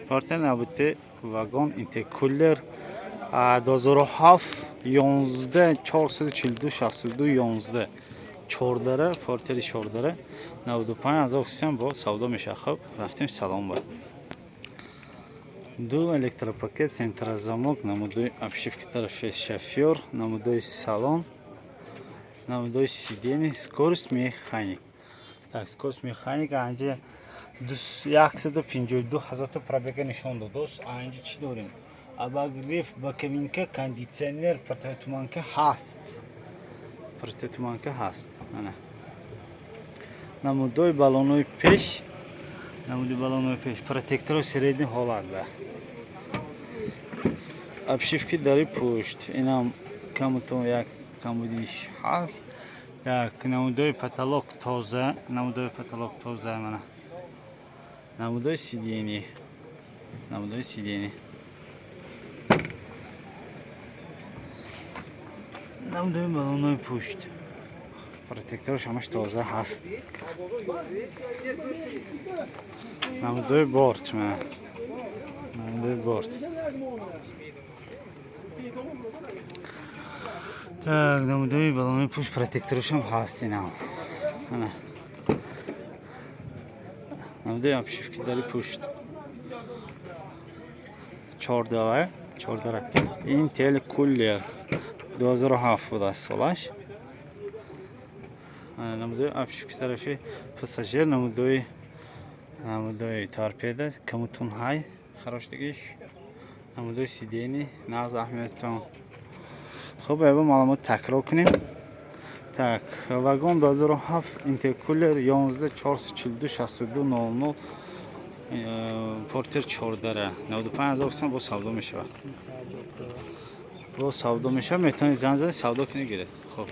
Портер набуте вагон интеркулер 2007 11 442 62 11 чордара портери чордара 95 ҳазор сом бо савдо мешавад. Хуб, рафтем салон ба. Ду электропакет, центрозамок, намудои обшивки тарафи шофёр, намудои салон, намудои сиденье, скорость механик. Так, скорость механик анҷа 152 ҳазорта пробега нишон дод. Дӯст, анҷа чӣ дорем? Обогрев, боковинка, кондитсионер, противотуманка ҳаст. Противотуманка ҳаст. Ана. Намудои баллонои пеш, намуди баллонои пеш, протектори средний ҳолат ба. Обшивки дари пушт. Инам камутон як камудиш ҳаст. Як намудои потолок тоза, намудои потолок тоза мана. Намудои сиденье. Намудои сиденье. Намудои баллонои пушт. Протектораш ҳамаш тоза ҳаст. Намудои борт мана. Намудои борт. Так, намудои баллонои пушт протекторашам ҳаст инам. Ана. Намудои обшивки дари пушт. Чордара, чордара. Intel Cooler 2007 будааст солаш. Намудои обшивки тарафи пассажир, намудои торпеда, камутун ҳай, хароштагиш, намудои сидени, нағз аҳамиятон. Хуб, эва маълумот такрор кунем. Так, вагон 2007 интеркулер 11 442 62 00 портер 14 95 ҳазор сом бо савдо мешавад. Бо савдо мешавад, метавонед занг занед, савдо кунед, гиред. Хуб.